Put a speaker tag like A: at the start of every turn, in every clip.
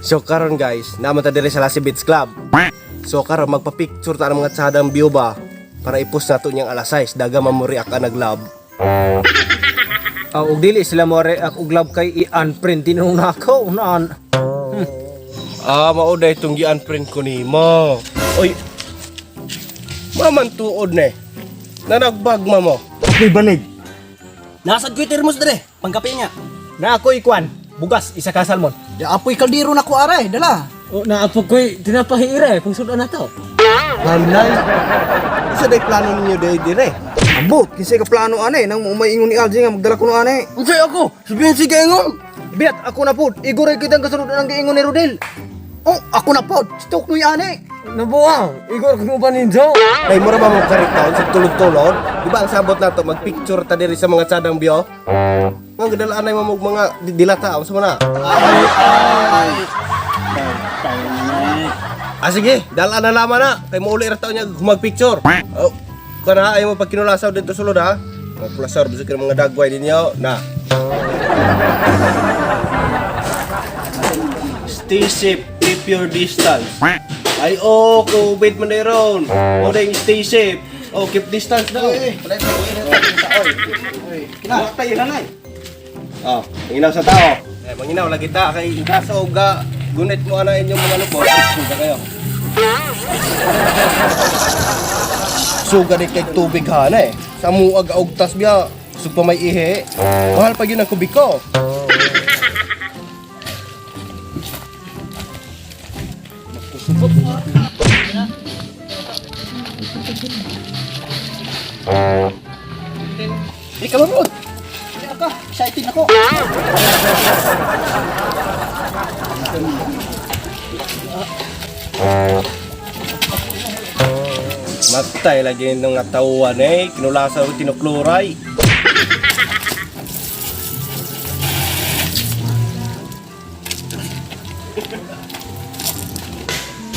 A: So karon guys, naman ta diri sa Lassie Beach Club. So karon magpa-picture ta ng mga tsadang view ba para i-post nato niyang alas 6 daga mamuriak ka nag-love.
B: Ah, og dili sila mo react og love kay i-unfriend tinong nako naan.
A: Ah, mao day itong gi-unfriend ko nimo. Oy. Maman tuod ne. Nanagbag ma mo.
B: Ako'y banig.
C: Nasad ko'y termos dere, pangkape niya.
B: Na ako'y kwan, bugas isa ka salmon.
C: Ya apoy kaldero na ko aray, dala.
D: O naapo ko'y tinapahira eh, pang sudan na to.
A: Hanay. Isa day plano ninyo day dire.
E: Ambot, kinsay ka plano ane nang may ingon ni Alji nga magdala kuno ane.
A: Unsay ako? Sabihin si Gengon.
B: Biat ako na pod, iguray kitang kasunod ang giingon ni Rodel.
E: Oh, ako na pod, stok nuy ane.
D: Nabuang, igor ko mo ba ninjo?
A: Ay mura ba mo karitaon sa tulod-tulod? Di ba ang sabot nato magpicture ta diri sa mga tsadang bio? Nga gadalaan ay mamog mga dilata unsa man na? Ah sige, dalaan na laman na kay mauli ra taon niya magpicture. Oh, kana ay mo pagkinulasaw dito sulod ha. Mga pulasaw bisag kay mga dagway ninyo na. Stay safe, keep your distance. Ay, oh, COVID man na ron. O, dahil stay safe. Oh, keep distance daw.
E: Kina, tayo na.
A: Oh, manginaw sa tao. Eh, manginaw lagi ta kay nasa uga gunit mo ana inyong mga lupo. Suga kayo. Suga di kay tubig hana eh. Sa muag augtas biya. Sug pa may ihi. Mahal pa yun ang kubiko. Ikaw mo.
E: Ka, excited ako.
A: Matay lagi nung natauhan eh. Kinulasa ko tinukluray.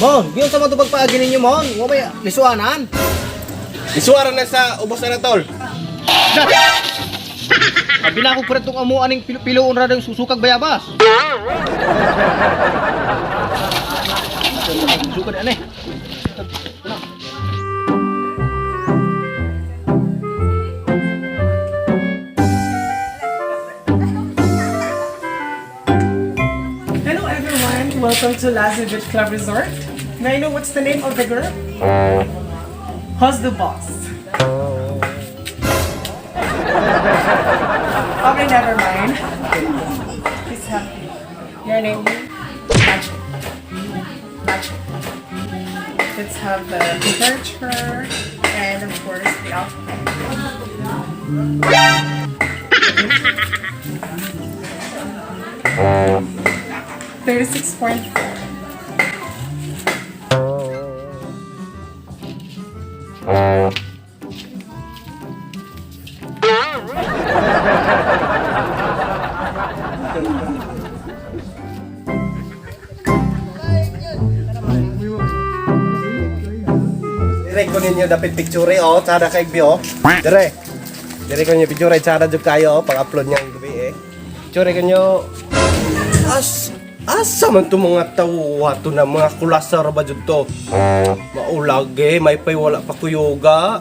B: Mon, giyon sa mga pagpaagi ninyo mon, wa may lisuanan.
A: Isuara na sa ubos na tol.
B: Abi na ako pud tong amo aning piloon ra dang susukag bayabas. Sukad ane.
F: Hello everyone, welcome to Lazi Beach Club Resort. May I know what's the name of the girl? Who's the boss? Okay, never mind. Please have your name. Magic. Magic. Let's have the temperature and of course the alcohol. 36.4.
A: Dire ko ninyo dapat picture oh, tsada kay bio. Dire. Dire ko ninyo picture tsada jud kayo oh, pang-upload niya ang gabi eh. Picture ko ninyo. As asa man to mga tawha to na mga kulasar ba jud to? Maulag eh, may pay wala pa kuyuga.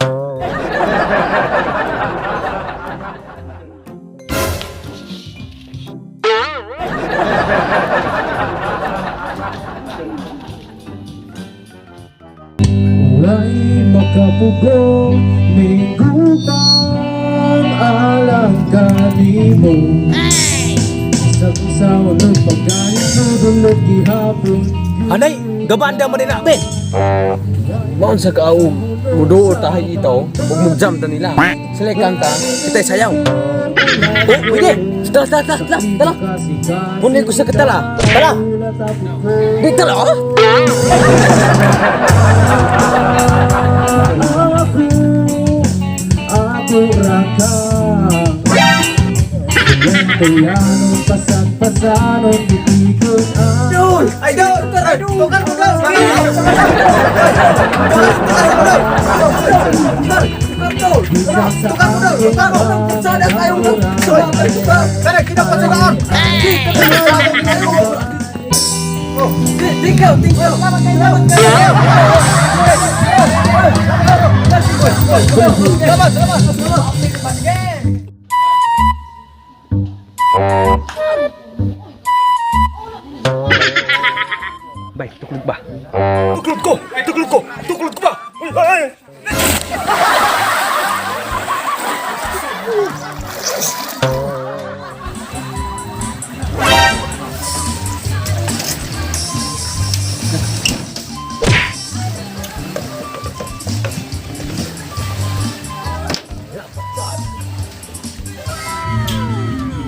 D: Walay makapugo, ningutang alang kanimo. Sa usaw ng pagkain, sudulot gihapon.
B: Anay, gabanda man nila be.
D: Maon sa kaawog, muduo tahay ito, ug mugjam ta nila. Sila kanta, kita'y sayaw. Oh, pwede! Tara, tara, tara, tara, tara! Kunin ko sa katala. Tara! Di tara, oh!
G: Ako raka. Tuyanon, pasag-pasanon, titikon ang
B: Dul! Ay dul! Tara, tukar mo dul! Tukar mo dul! Tukar mo! Sada tayo mo! Tukar! Kada kita pa sa
D: Thank you, thank you. Salamat kayo. Salamat, salamat. Salamat.
A: Bay, tuklog ba? Tuklog ko! Tuklog ko! Tuklog ko ba? Ay!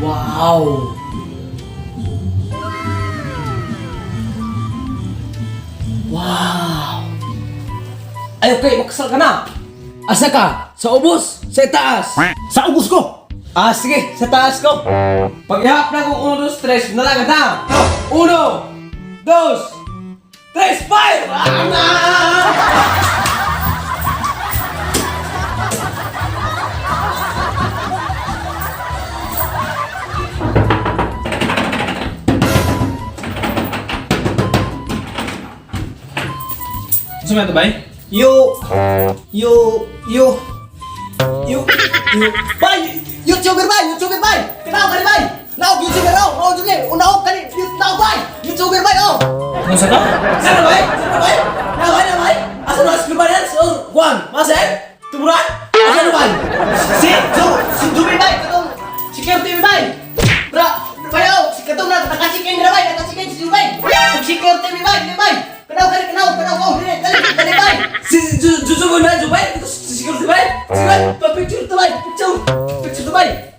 D: Wow. Wow. Ay, okay, makasal ka na. Asa ka? Sa ubos? Sa itaas?
C: Sa ubos ko.
D: Ah, sige, sa taas ko. Paghihap na kung uno, dos, tres, nalaga na. Uno, dos, tres, five! Ah, na!
F: Gusto mo ito, bay?
C: Yo yo yo yo yo bay YouTuber bay YouTuber bay Kanaw kani bay Naog YouTuber oh oh dili unaog kani naog bay YouTuber bay oh
F: Ano sa to?
D: Sana bay? Sana bay? Naway, naway? Asa na si Kumanan? So, Juan, Masen? Tumuran? Asa na bay?
C: Si Ju si Juby bay katong si Kev TV bay Bra bay oh si katong na nakasikin na bay nakasikin si Juby bay Ug si Kev TV bay di bay Kanaw kani kanaw kanaw oh dili dali dali bay
D: Si Juju na Jubay? Si Security bay? Sige, pa-picture to bay! Picture! Picture to bay!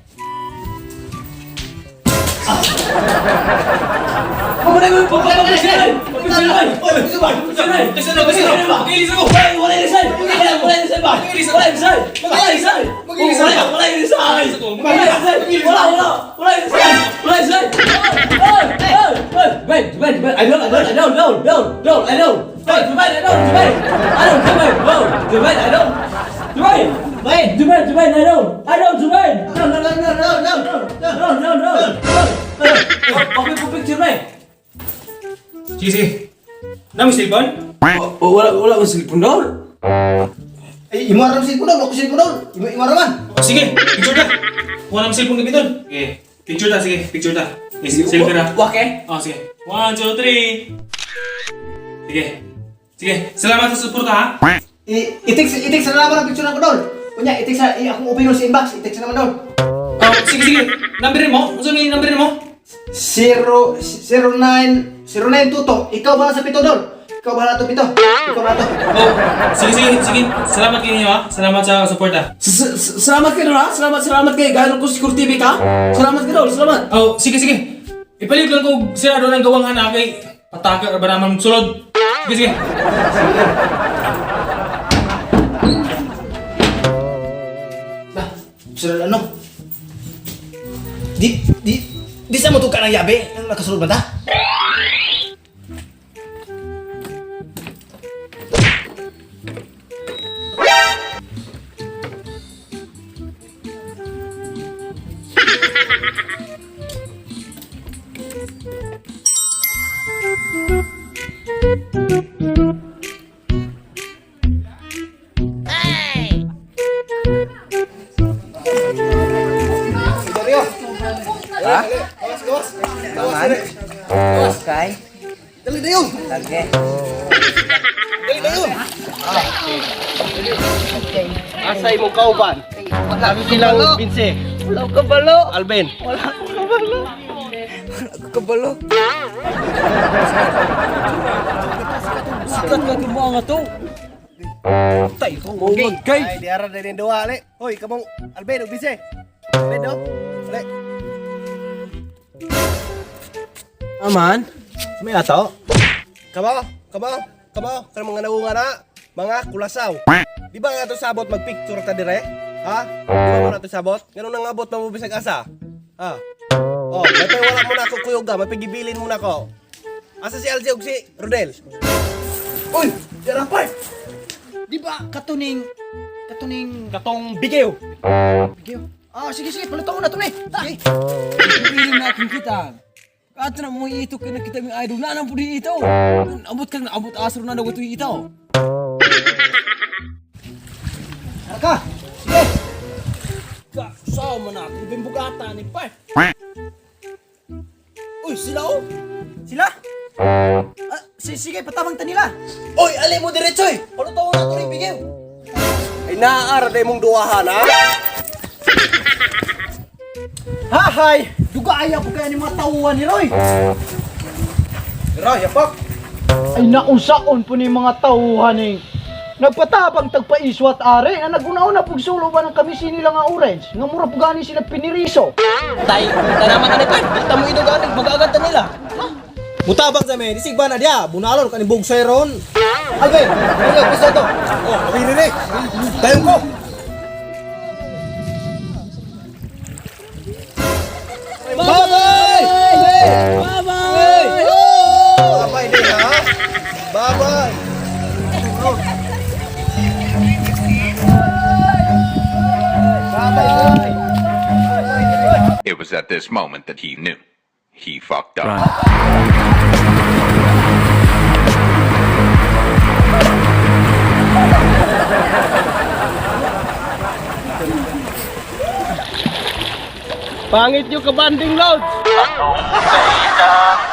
D: Okay po picture ba eh?
F: Sige, sige. Nami cellphone?
D: Wala, wala akong cellphone daw.
E: Ay, imo aram cellphone daw, ako cellphone daw. Imo imo araman.
F: Oh, sige, picture ta. Kuha na cellphone gabi doon. Sige, picture ta, sige, picture ta. Sige, selfie na.
D: Okay.
F: Oh, sige. 1, 2, 3. Sige. Sige, salamat sa suporta ha.
E: I i-text i-text na naman ang picture nako dol. Unya, i-text na i akong opinion sa inbox, i-text na naman dol.
F: Oh, sige, sige. Number mo? Ano yung number mo?
E: 0 09 0922. Ikaw bahala sa pito dol. Ikaw bahala to pito. Ikaw bahala to.
F: Oh, sige, sige, sige. Salamat kayo ha. Salamat sa suporta.
D: Salamat kayo ha. Salamat, salamat kayo. Gano'n ko Secure TV ka. Salamat kayo, salamat.
F: Oh, sige, sige. Ipalit lang ko sirado ng gawang anak kay pataka ba naman sulod. Sige, sige.
E: Lah, sir ano? Di di di sa mo to ka ng yabe, nang nakasulod ba ta?
H: Okay.
E: Dali dayon.
H: Okay.
E: Dali dayon.
A: Asa imong kauban? Wala silang Vince.
H: Wala ko kabalo.
A: Alvin.
H: Wala ko kabalo. Wala ko kabalo.
D: Sikat ka kumuha nga to. Tay, kong kay.
A: Ay, di ara din duha ali. Hoy, kamong Alvin ug Vince. Alvin do. Ali.
B: Aman, may ato.
A: Kamo, kamo, kamo, kanang mga naunga na, mga kulasaw. Di ba nga to sabot magpicture ta dire? Ha? Di ba mo na to sabot? Ganun nang abot na mo bisag asa? Ha? Oh, may wala mo na ako kuyog ga, mapigibilin mo na ako. Asa si LJ ug si Rodel?
E: Uy, dara par.
C: Di ba katuning katuning
F: Katong bigaw.
C: Bigyo. Ah, sige sige, palutaon na to ni. Sige.
D: Piliin natin kita. Ato na mo ito kay nakita mi idol na nang pudi ito. Abot kang naabot asro na daw ito ito.
E: Ka. Sige. Ka, sao man ako bimbugata ni pa. Uy, sila oh.
C: Sila? Ah, sige, patabang ta nila.
E: Oy, alay mo diretso eh. Palutaw na to rin bigaw.
A: Ay naaara na imong duwahan ha.
C: Hahay! Duga ayaw ko kaya ni mga tauhan ni Roy.
A: Dira, yapak.
C: Ay naunsaon po ni mga tauhan ni. Nagpatabang tagpaiswat are na naguna-una pug sulo ba ng kamisi nila nga orange nga mura pug gani sila piniriso.
E: Tay, tanaman ka ni pa. Kita mo idog anig mag-agad ta nila. Mutabang sa men, isig ba na diya? Bunalon ka ni Bugsay ron. Alvin, ano gusto to?
A: Oh, kami rin eh. Tayo ko.
E: Bye-bye! Bye-bye!
A: Bye-bye din ha. Bye-bye.
I: It was at this moment that he knew. He fucked up.
A: Pangit yung kabanding loads.
H: Anong balita?